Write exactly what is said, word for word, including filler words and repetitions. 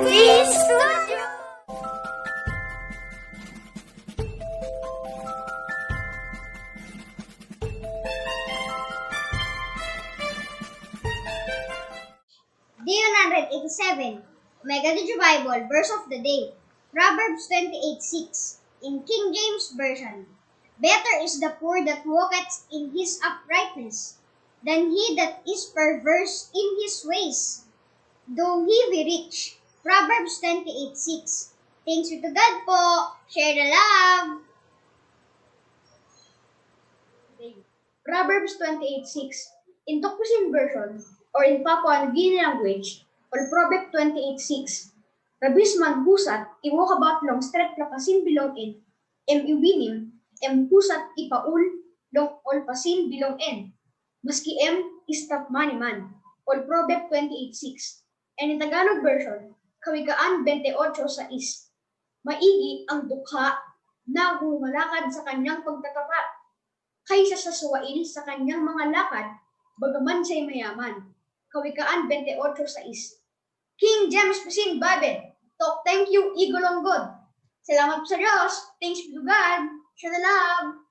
Peace Studio. Day one hundred eighty-seven, Mega Digi Bible, verse of the day, Proverbs twenty-eight six, in King James Version. Better is the poor that walketh in his uprightness, than he that is perverse in his ways, though he be rich. Proverbs twenty-eight six. Thanks be to God po. Share the love. Proverbs twenty-eight six. In Tok Pisin version, or in Papua New Guinea language, ol Proverb twenty-eight six. Rabisman husat i wokabaut long stretpela pasin bilong en, em i winim, em husat i paul long ol pasin bilong en, maski em i stap maniman. Ol Proverb twenty-eight six. And in Tagalog version, Kawikaan twenty-eight sais. Maigi ang dukha na gumalakad sa kanyang pagtatapat. Kaisa sa suwail sa kanyang mga lakad, bagaman siya'y mayaman. Kawikaan twenty-eight sais. King James Pisin Bible, tok thank you i go long God. Salamat sa Diyos, thanks be to God, share the love.